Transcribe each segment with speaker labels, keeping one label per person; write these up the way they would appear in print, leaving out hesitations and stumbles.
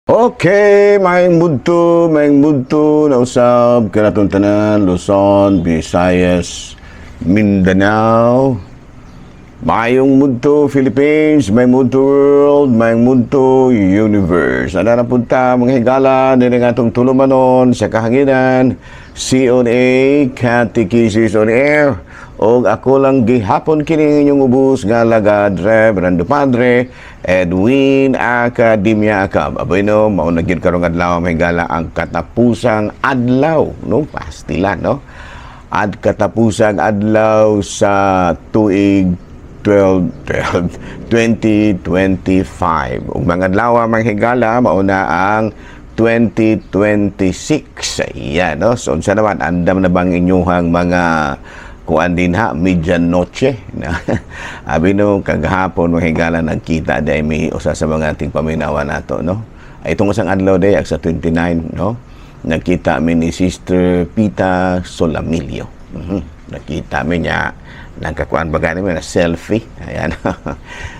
Speaker 1: Okay, maayong budto na usab kanatong tanan, Luzon, Visayas, Mindanao. Maayong budto Philippines, maayong budto world, maayong budto universe. Ana na punta mga higala dinhi nga atong tulumanon sa kahanginan, CONA, Catechesis on Air. Og ako lang gihapon kini inyong ubos nga alagad, Reverendo Padre Edwin Academia Acab. Aboy no, mao na gyud karong adlaw, mga higala, ang katapusang adlaw, no? Pastilan, no? At katapusang adlaw sa tuig 12 12 2025. Ug mga adlaw, mga higala, mao na ang 2026. Ayan, no? So, unsa naman, andam na bang inyuhang mga kuan din ha, medianoche na? Abi no, kagahapon, mga higala, nagkita dahil may usa sa mga ating paminawa nato, no? Ay, itong isang adlaw day, sa 29, no? Nagkita mi ni Sister Pita Solamilio. Nakita mi niya, nagkakuan ba gani mi na selfie. Ayan.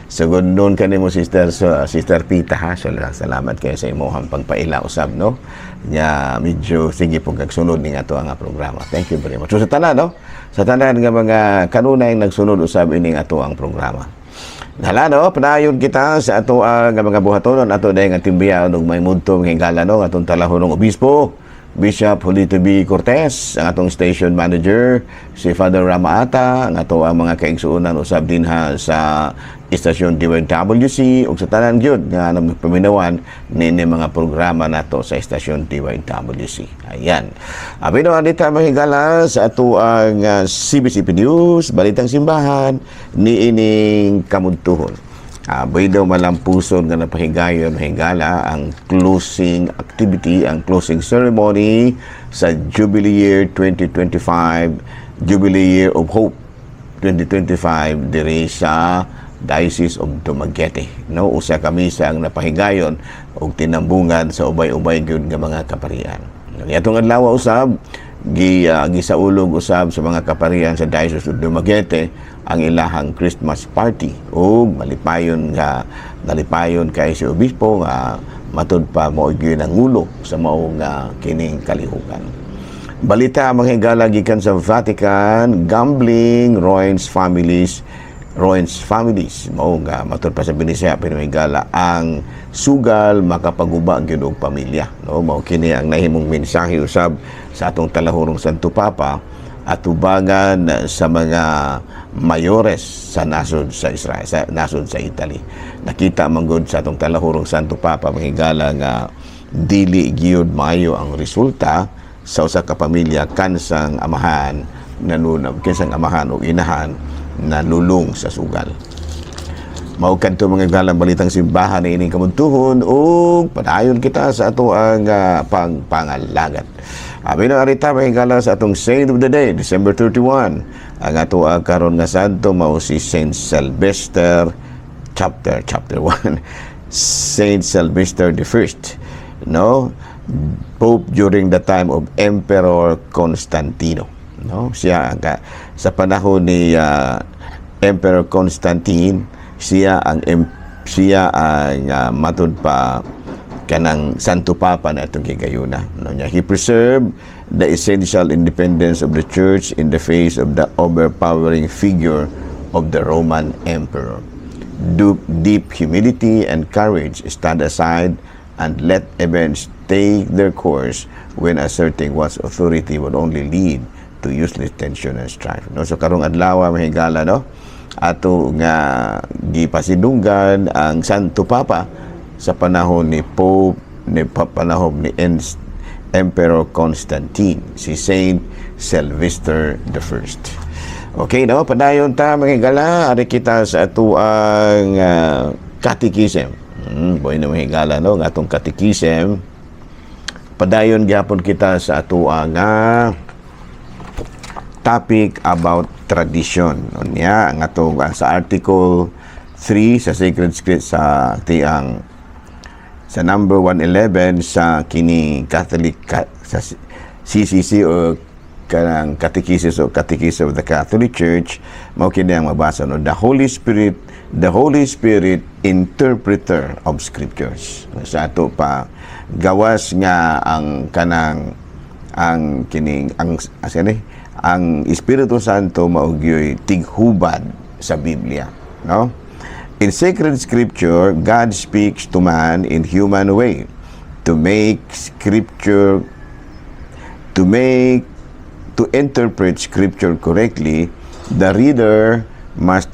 Speaker 1: So good noon kanimo, Sister, so, Sister Pita, ha. So salamat kayo sa imong pagpaila usab, no? Nya medyo sige po kagsunod ning ato ang programa. Thank you very much. So sa tanan, no? Sa tanan nga mga kanunay nagsunod usab ining ato ang programa. Hala no, padayon kita sa ato ang mga buhatonon ato dahil nga timbiya og may mudto, mga higala, no, atong talahonong obispo, Bishop Julito B. Cortez, ang atong station manager, si Father Ramaata, ang ato ang mga kaigsuonan usab dinha sa istasyon DYWC ug sa tanan gyud nga nagpaminawan nini mga programa nato sa istasyon DYWC. Ayan. Abi no, dita, mga higala, sa ato ang CBCP News, Balitang Simbahan, niining kamudtuhon. Daw malampuson nga napahigayon, higala, ang closing activity, ang closing ceremony sa Jubilee Year 2025, Jubilee Year of Hope 2025 diri sa Diocese of Dumaguete. No, usa ka misa ang napahigayon og tinambungan sa ubay-ubay gyud nga mga kaparian. Atong adlaw usab gisaulog usab sa mga kaparian sa Diocese of Dumaguete ang ilahang Christmas party ug malipayon nga nalipayon kay si obispo nga matud pa mao gyud ang ngulo sa mao nga kining kalihukan. Balita, mga higala, gikan sa Vatican, gambling ruins families, ruins families. Mao nga matud pa sa Binisaya, pero higala, ang sugal makapaguba gyud og pamilya, no? Mao kini ang nahimong mensahe usab sa atong talahurong Santo Papa atubangan sa mga mayores sa nasod sa Israel, sa nasod sa Italy. Nakita man gud sa atong talahurong Santo Papa, mga higala, nga dili gyud maayo ang resulta sa usa ka pamilya kansang amahan nanunab kansang amahan o inahan nalulong sa sugal. Mao kadto, mga galang, balitang simbahan na ining kamuntuhon ug padayon kita sa ato ang pagpangalagat. Abi na arita, mga higala, sa atong Saint of the Day, December 31. Ang ato ang karon nga santo mao si Saint Sylvester chapter 1. Saint Sylvester the First, no? Pope during the time of Emperor Constantino, no? Siya ang sa panahon ni Emperor Constantine, siya ang matud pa kanang Santo Papa na itong gigayuna. No, niya, he preserved the essential independence of the Church in the face of the overpowering figure of the Roman Emperor. Do deep humility and courage stand aside and let events take their course when asserting one's authority would only lead to useless tension and strife. No, so karong adlaw, mga higala, no, ato nga gipasidunggan ang Santo Papa sa panahon ni Pope ni panahon ni Emperor Constantine, si Saint Sylvester the First. Okay, no, padayon ta, mga higala, ari kita sa atuang catechism. Boy na, mga higala, no, ang atong catechism. Padayon gyapon kita sa atuang topic about tradition. Unya, ang atong sa article 3 sa Sacred Script sa tiang sa number 111 sa kini Catholic sa CCC o kanang Catechesis o Catechism of the Catholic Church, mao kini ang mabasa, no? The Holy Spirit, interpreter of scriptures. Sa ato pa Gawas nga ang kanang ang kining ang asa ni ang Espiritu Santo mao gyoy tighubad sa Biblia, no? In sacred scripture, God speaks to man in human way to make to interpret scripture correctly. The reader must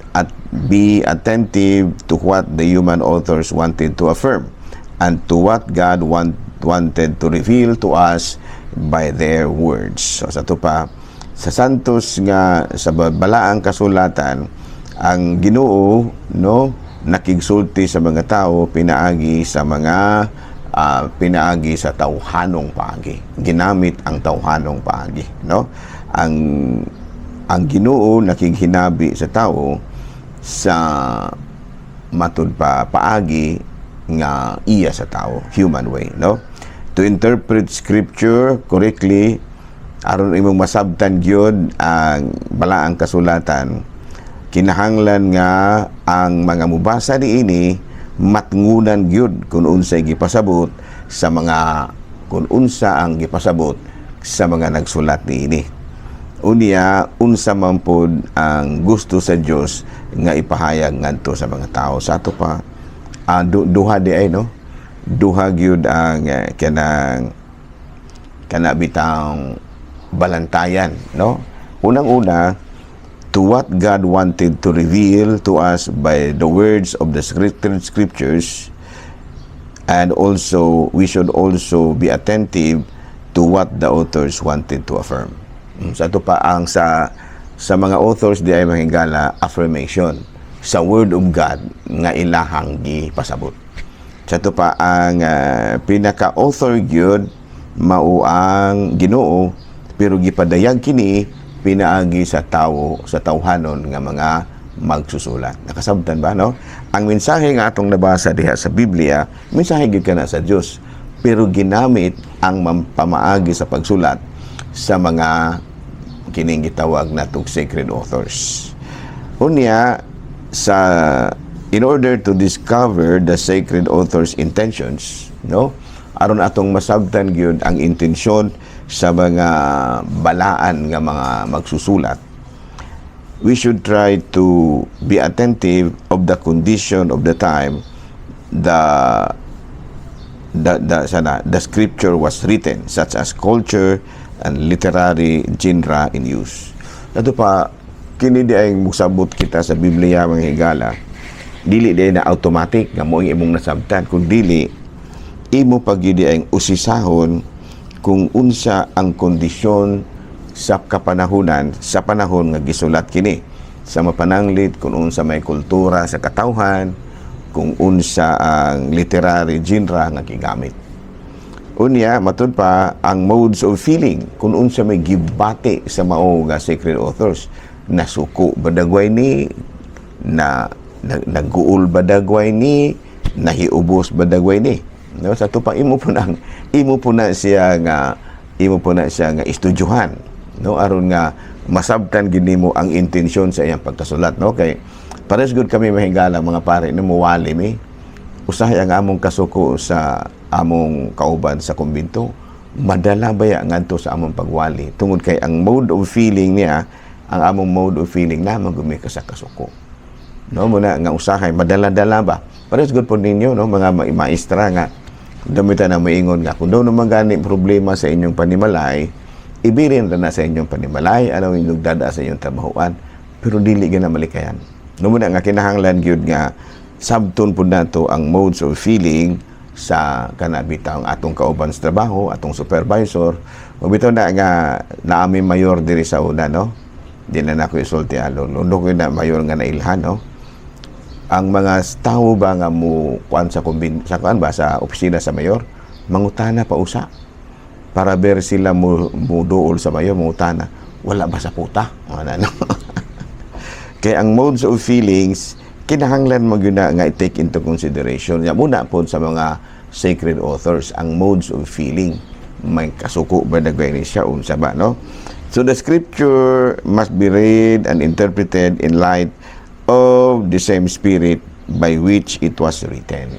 Speaker 1: be attentive to what the human authors wanted to affirm and to what God wanted to reveal to us by their words. So sa ato pa, sa santos nga sa balaang kasulatan, ang Ginoo, no, nakigsulti sa mga tao pinaagi sa tawhanong paagi. Ginamit ang tawhanong paagi, no? Ang Ginoo nakighinabi sa tao sa matud pa paagi nga iya sa tao, human way, no? To interpret scripture correctly, aron imong masabtan gyud ang balaang kasulatan, kinahanglan nga ang mga mubasa niini matngunan gyud kung unsa ang gipasabot sa mga nagsulat niini. Unya, unsa man pod ang gusto sa Dios nga ipahayag ngadto sa mga tao. Sa ato pa, duha di ay, no, duha gyud ang kanang kana bitang balantayan, no? Unang-una, to what God wanted to reveal to us by the words of the sacred scriptures, and also we should also be attentive to what the authors wanted to affirm. Sa ato pa, ang sa mga authors di ay, mga higala, affirmation sa word of God nga ilahang gipasabot. Sa ato pa, ang pinaka-author gyud mao ang Ginoo, pero gipadayag kini pinaagi sa tawo, sa tawhanon nga mga magsusulat. Nakasabtan ba, no? Ang mensahe nga atong nabasa diha sa Biblia, mensahe gyud kana sa Dios, pero ginamit ang pamaagi sa pagsulat sa mga kining gitawag natong sacred authors. Unya, sa in order to discover the sacred author's intentions, no? Aron atong masabtan gyud ang intensyon sa mga balaan nga mga magsusulat, we should try to be attentive of the condition of the time the sana the scripture was written, such as culture and literary genre in use. Ato pa, kini di ay musabot kita sa Biblia, mga higala, dili di na automatic nga mo imong nasabtan, kung dili imo pagyud ay usisahon kung unsa ang kondisyon sa kapanahunan sa panahon nga gisulat kini, sa mapananglit kung unsa may kultura sa katawhan, kung unsa ang literary genre nga gigamit. Unya, matud pa, ang modes of feeling, kung unsa may gibati sa mao nga sacred authors. Nasuko ba dagway ni, na naguol ba dagway ni, nahiubos ba dagway ni? No, sa ato pa, imo po na siya nga estudyuhan, no, aron nga masabtan gid nimo ang intensyon sa iyang pagkasulat, no? Kay pares gud kami, mahigala, mga pare, no, muwali mi. Usahay ang among kasuko sa among kauban sa kumbinto madala baya ngadto sa among pagwali, tungod kay ang mode of feeling niya, ang among mode of feeling na magumi ka sa kasuko, no? Muna nga usahay madala-dala ba. Pares gud po ninyo, no, mga maestra nga damitan na maingon nga kung daw naman gani problema sa inyong panimalay, ibilin ra na sa inyong panimalay ano inyong dada sa inyong trabahoan, pero dili gyud na malikayan, no? Muna nga kinahanglan gyud nga sabton pud nato ang modes of feeling sa kana bitaw atong kauban sa trabaho, atong supervisor. O bitaw na nga naami mayor diri sa una, no? Di na nako isulti alon. Uno ko na mayor nga nailhan, no? Ang mga tao ba nga mo kuan sa kumbin sa kuan ba sa opisina sa mayor, mangutana pa usa para ber sila mo duol sa mayor, mangutana, wala ba sa puta ano, no? Kay ang modes of feelings kinahanglan mo gyud na nga i-take into consideration ya muna po sa mga sacred authors, ang modes of feeling, may kasuko ba dagway ni siya, unsa ba, no? So the scripture must be read and interpreted in light of the same spirit by which it was written,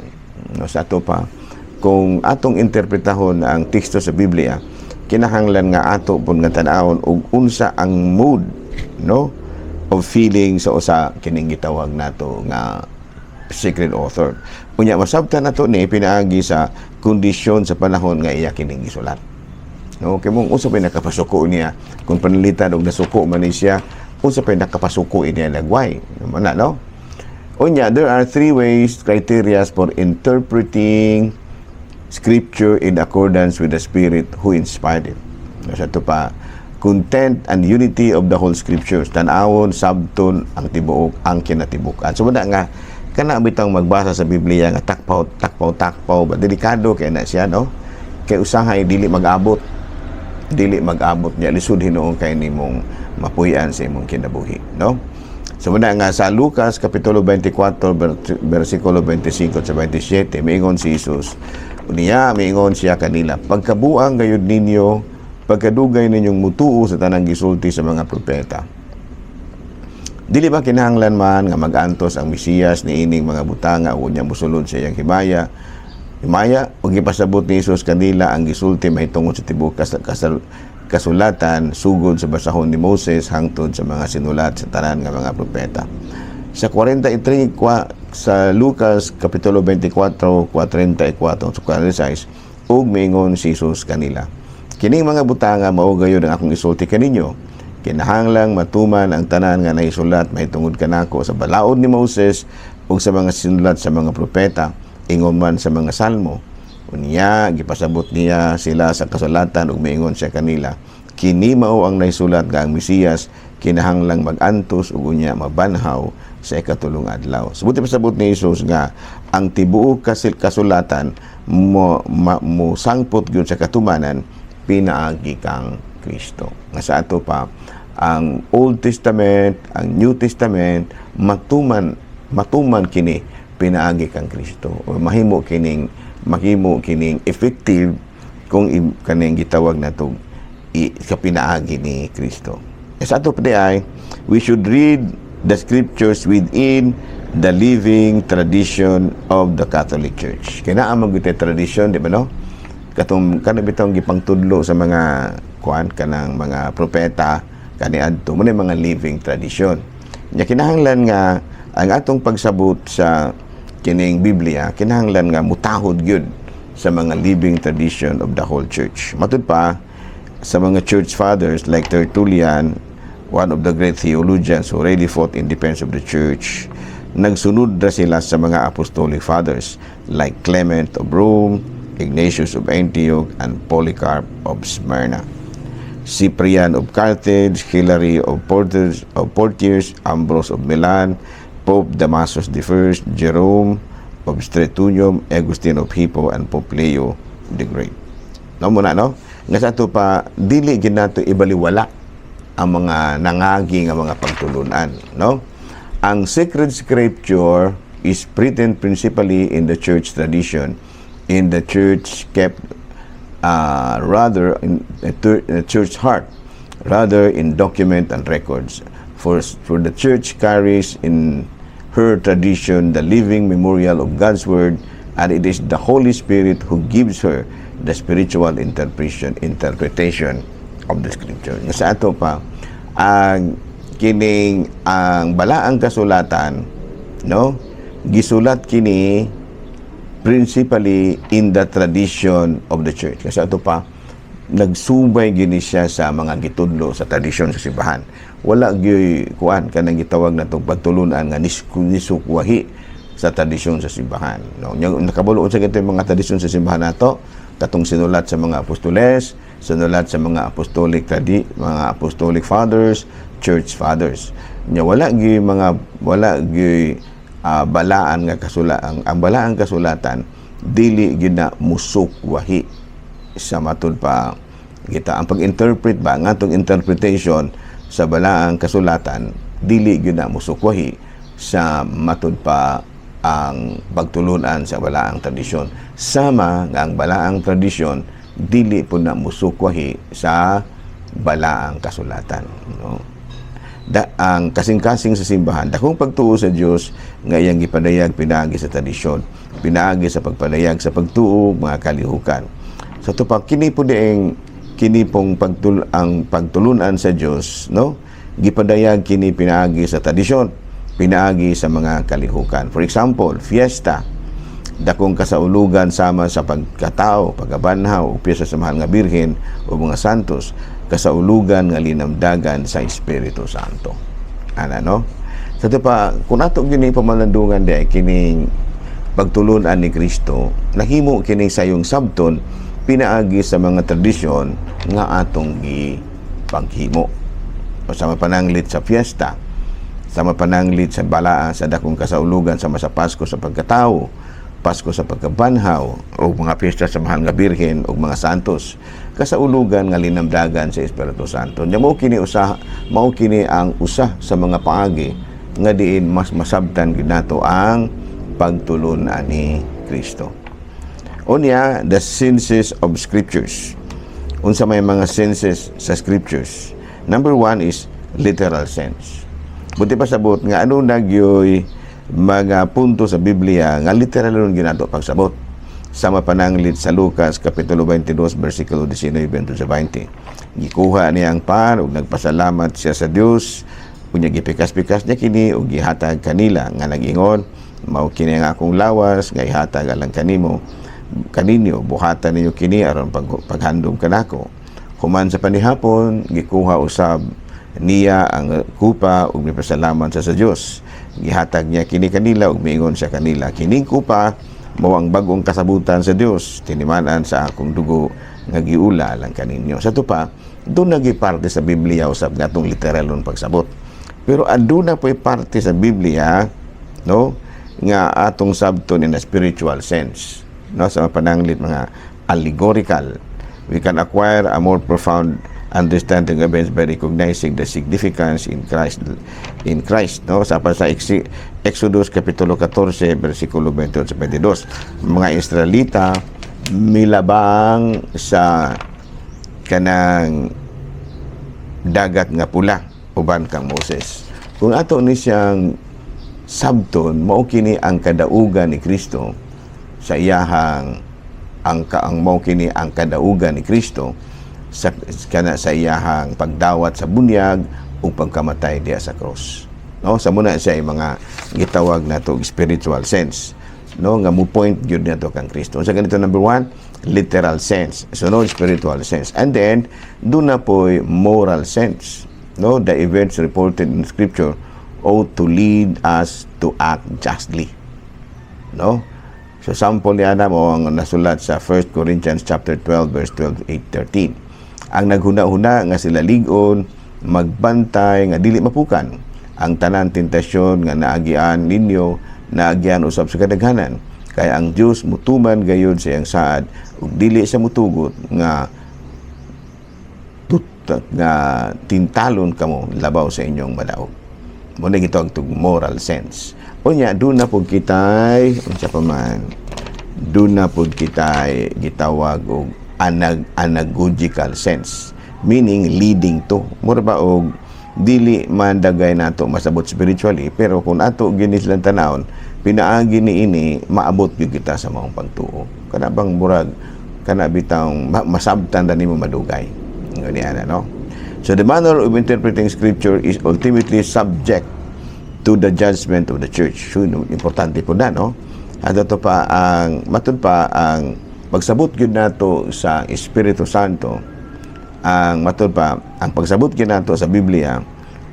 Speaker 1: no? Sa ato pa, Kung atong interpretahon ang teksto sa Biblia, kinahanglan nga ato pud nga tan-awon og unsa ang mood, no, of feeling sa usa kining gitawag nato nga sacred author. Unya masabtan nato ni pinaagi sa kondisyon sa panahon nga iya kining gisulat. No, kay mong unsa pay nakapasuko niya kung pananglitan og nasuko man ni siya, unsa pay nakapasuko niya nagway. Mana, no? Unya, there are three ways, criteria for interpreting scripture in accordance with the Spirit who inspired it. Sa ito pa, content and unity of the whole scriptures. Tanawon, sabton, ang tibuok, ang kinatibuk-an. So, wala nga, kana bitang magbasa sa Biblia nga takpaw, takpaw, takpaw, ba delikado kay na siya, no? Kay usahay dili mag-abot. Dili mag-abot niya, lisod hinuon kay nimong mapuy-an sa imong kinabuhi, no? So muna nga sa Lucas kapitulo 24 versikulo 25 sa 27, miingon si Jesus. Unya miingon siya kanila, "Pagkabuang gayud ninyo, pagkadugay ninyong mutuo sa tanang gisulti sa mga propeta. Dili ba kinahanglan man nga mag-antos ang Mesiyas niining mga butanga ug unya mosulod sa iyang himaya?" Himaya ug gipasabot ni Jesus kanila ang gisulti mahitungod sa tibuok kasulatan sugod sa basahon ni Moses hangtod sa mga sinulat sa tanan nga mga propeta. Sa 43 kwa, sa Lucas kapitulo 24 44 sa 46, ug miingon si Jesus kanila, "Kining mga butanga mao gayud ang akong isulti kaninyo: kinahanglang matuman ang tanan nga naisulat mahitungod kanako sa balaod ni Moses ug sa mga sinulat sa mga propeta, ingon man sa mga salmo." Unya gipasabot niya sila sa kasulatan ug miingon siya kanila, "Kini mao ang naisulat nga ang Mesiyas kinahanglang mag-antos ug unya mabanhaw sa ikatulong adlaw. So, buti pasabot ni Jesus nga ang tibuok kasulatan mo sangpot gyud sa katumanan pinaagi kang Kristo. Nga sa ato pa, ang Old Testament, ang New Testament, matuman matuman kini pinaagi kang Kristo o mahimo kining effective kung kaning gitawag nato sa pinaagi ni Kristo. E sa ato pa di ay, we should read the scriptures within the living tradition of the Catholic Church. Kaya naa man gyud tradition, di ba, no? Katong kanang bitong gipangtudlo sa mga kuan kanang mga propeta kaniadto mo mga living tradition. Nya kinahanglan nga ang atong pagsabot sa kining Biblia kinahanglan nga mutahod gyud sa mga living tradition of the whole church. Matud pa sa mga church fathers like Tertullian, one of the great theologians who really fought in defense of the church, nagsunod ra sila sa mga apostolic fathers like Clement of Rome, Ignatius of Antioch, and Polycarp of Smyrna. Cyprian of Carthage, Hilary of Poitiers, Ambrose of Milan, Pope Damasus I, Jerome of Stretunium, Augustine of Hippo, and Pope Leo the Great. No muna, no? Nga sa ato pa, dili gyud nato ibaliwala ang mga nangagi nga mga pagtulunan, no? Ang sacred scripture is written principally in the church tradition, in the church kept rather in the church heart, rather in document and records. For the church carries in her tradition the living memorial of God's word, and it is the Holy Spirit who gives her the spiritual interpretation of the scripture. Nga sa ato pa, ang kining ang balaang kasulatan, no, gisulat kini principally in the tradition of the church. Kasi ato pa, nagsubay gini siya sa mga gitudlo sa tradisyon sa simbahan. Wala gyoy kuan kanang gitawag natong pagtulunan nga nisukwahi sa tradisyon sa simbahan. No, nya nakabalo sa ganito yung mga tradisyon sa simbahan nato, katong sinulat sa mga apostoles, sinulat sa mga apostolic fathers, church fathers. Nya wala gyoy balaan nga kasula ang balaang kasulatan dili gyud na musukwahi sa matud pa kita ang pag-interpret ba nga atong interpretation sa balaang kasulatan dili gyud na musukwahi sa matud pa ang pagtulunan sa balaang tradisyon, sama nga ang balaang tradisyon dili po na musukwahi sa balaang kasulatan, no? Ang kasing-kasing sa simbahan, dakong pagtuo sa Dios. nga iyang gipadayag pinaagi sa tradisyon, pinaagi sa pagpadayag sa pagtuo, mga kalihukan. Sa ato pa, kini po dieng kini pong ang pagtulunan sa Dios, no, gipadayag kini pinaagi sa tradisyon, pinaagi sa mga kalihukan. For example, fiesta, dakong kasaulugan sama sa pagkatao, pagkabanhaw, o piyesta sa Mahal nga Birhen o mga santos, kasaulugan nga linamdagan sa Espiritu Santo. Ana, no? Sa ato pa, kung ato gini pamalandungan di kining pagtulunan ni Kristo, nahimo kini sayong sabton pinaagi sa mga tradisyon nga atong gipaghimo. O sa mapananglit sa fiesta, sa mapananglit sa balaan sa dakong kasaulugan sama sa Pasko sa pagkatao, Pasko sa pagkabanhaw, o mga piyesta sa Mahal nga Birhen o mga santos, kasaulugan nga linamdagan sa Espiritu Santo. Nya mao kini ang usa sa mga paagi nga diin mas masabtan gid nato ang pagtulun-an ni Kristo. Unya, the senses of scriptures. Unsa may mga senses sa scriptures? Number one is literal sense. Buot pasabot nga ano nagyoy mga punto sa Biblia nga literal nun ginato pagsabot. Sama pananglit sa Lucas Kapitulo 22 versikulo 19 sa 20. Gikuha niya ang pan ug nagpasalamat siya sa Dios. Unya gipikas-pikas niya kini ug gihatag kanila nga nag-ingon, "Mao kini ang akong lawas nga ihatag alang kaninyo, buhatan ninyo kini aron paghandom kanako." Human sa panihapon, gikuha usab niya ang kupa ug mipasalamat siya sa Dios. Gihatag niya kini kanila ug miingon siya kanila, "Kining kupa mao ang bag-ong kasabutan sa Dios, tiniman-an sa akong dugo nga giula alang kaninyo." Sa ato pa, duna gyuy parte sa Biblia usab nga atong literalon pagsabot. Pero aduna po'y parte sa Biblia, no, nga atong sabton in a spiritual sense, no, sa pananglit mga allegorical. We can acquire a more profound understanding of events by recognizing the significance in Christ, no, sa Exodus kapitulo 14 bersikulo 21 sa 22, mga Israelita milabang sa kanang Dagat nga Pula uban kang Moses. Kung ato ni siyang sabton, mao kini ang kadaugan ni Kristo sa iyahang ang kaang mao kini ang kadaugan ni Kristo sa kana sa iyahang pagdawat sa bunyag ug pagkamatay diya sa cross. No, sa muna siya ay mga gitawag nato spiritual sense, no, nga mo point gyud nato kang Kristo. Sa ganito, number one, literal sense. So no, spiritual sense. And then duna po'y moral sense. No, the events reported in scripture ought to lead us to act justly. No? So sample niya na mo ang nasulat sa 1 Corinthians chapter 12 verse 12 8 13. Ang naghuna-huna nga sila ligon, magbantay nga dili mapukan. Ang tanan tentasyon nga naagian ninyo, naagian usab sa kadaghanan. Kaya ang Dios mutuman gayud sa iyang saad ug dili siya mutugot nga tintalon kamo labaw sa inyong madaog. Mao na gitawag tug moral sense. Unya, duna pud kitay, unsa pa man, duna pud kitay gitawag og anagogical sense, meaning leading to. Mura ba og dili man dagay nato masabot spiritually, pero kung ato gini silang tanawon, pinaagi ni ini maabot gyud kita sa maong pagtuo. Kana bang murag kana bitang masabtan ra nimo madugay. Ngani ana, no? So the manner of interpreting scripture is ultimately subject to the judgment of the church. So, importante po na, no? At ito pa ang, matud pa ang pagsabot gyud nato sa Espiritu Santo, ang matud pa, ang pagsabot gyud nato sa Biblia,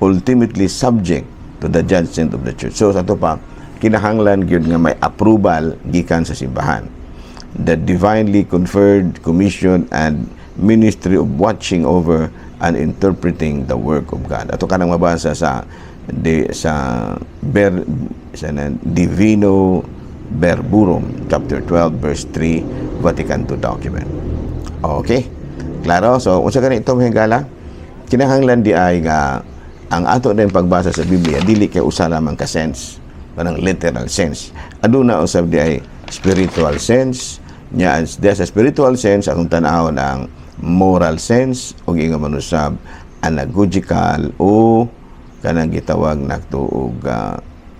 Speaker 1: ultimately subject to the judgment of the church. So, sa ato pa, kinahanglan gyud nga may approval gikan sa simbahan. The divinely conferred commission and ministry of watching over and interpreting the work of God. Ato kanang mabasa sa de, sa ber sa na, Divino Verborum chapter 12 verse 3, Vatican II document. Okay? Klaro? So, unsa gani ito, mga higala? Kinahanglan di ay nga ang ato din pagbasa sa Biblia dili kay usa lamang ka sense, kanang literal sense. Aduna usab di ay spiritual sense nya. Diya sa spiritual sense atong tan-awon ang moral sense ug ingon man usab anagogical o kanang gitawag nato og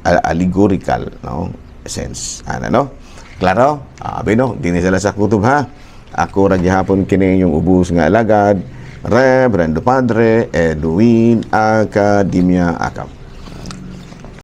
Speaker 1: allegorical, no, sense ana, no? Klaro? Abi no, dinhi sila sa kutob ha. Ako ra gihapon kini inyong ubos nga alagad, Reverendo Padre Edwin Academia Acam.